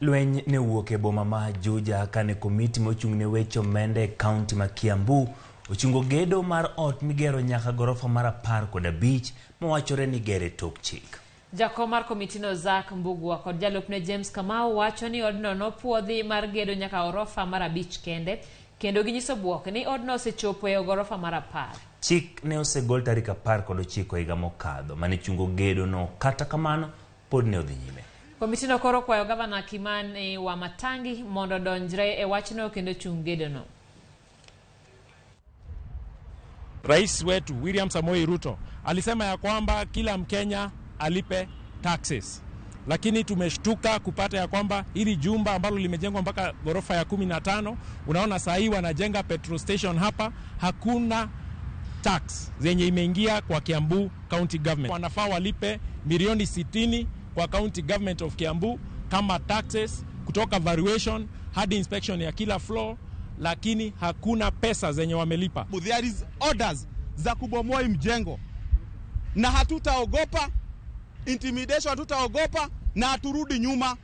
Lweny ne owuok e boma ma Juja kane komiti mochung' ne weche omenda e kaunti ma Kiambu ochungo gedo mar ot migero nyaka gorofa mar 15 mawachore ni igero e tok chik. Jakom mar komitino Zack Mbugua kod jalupne James Kamau wacho ni odno nopuodhi mar gedo nyaka orofa mar 5 kende, kendo ginyiso buok ni odno osechopo e gorofa mar 10. Chik ne osegol tarik 19 higa mokadho mane chungo gedo no, kata kamano pod ne odhi nyime. Komitino koro kwayo gavana Kimani Wamatangi mondo odonjre e wachno kendo chung gedono. Rais wetu William Samoei Ruto alisema ya kwamba kila Mkenya alipe taxes, lakini tumeshtuka kupata ya kwamba hili jumba ambalo limejengwa mpaka ghorofa ya 15, unaona saa hii wanajenga petrol station hapa, hakuna tax zenye imeingia kwa Kiambu County Government. Wanafaa walipe milioni 60 kwa County Government of Kiambu kama taxes kutoka valuation hadi inspection ya kila floor, lakini hakuna pesa zenye wamelipa. There is orders za kubomoa mjengo na hatutaogopa intimidation, hatutaogopa na haturudi nyuma.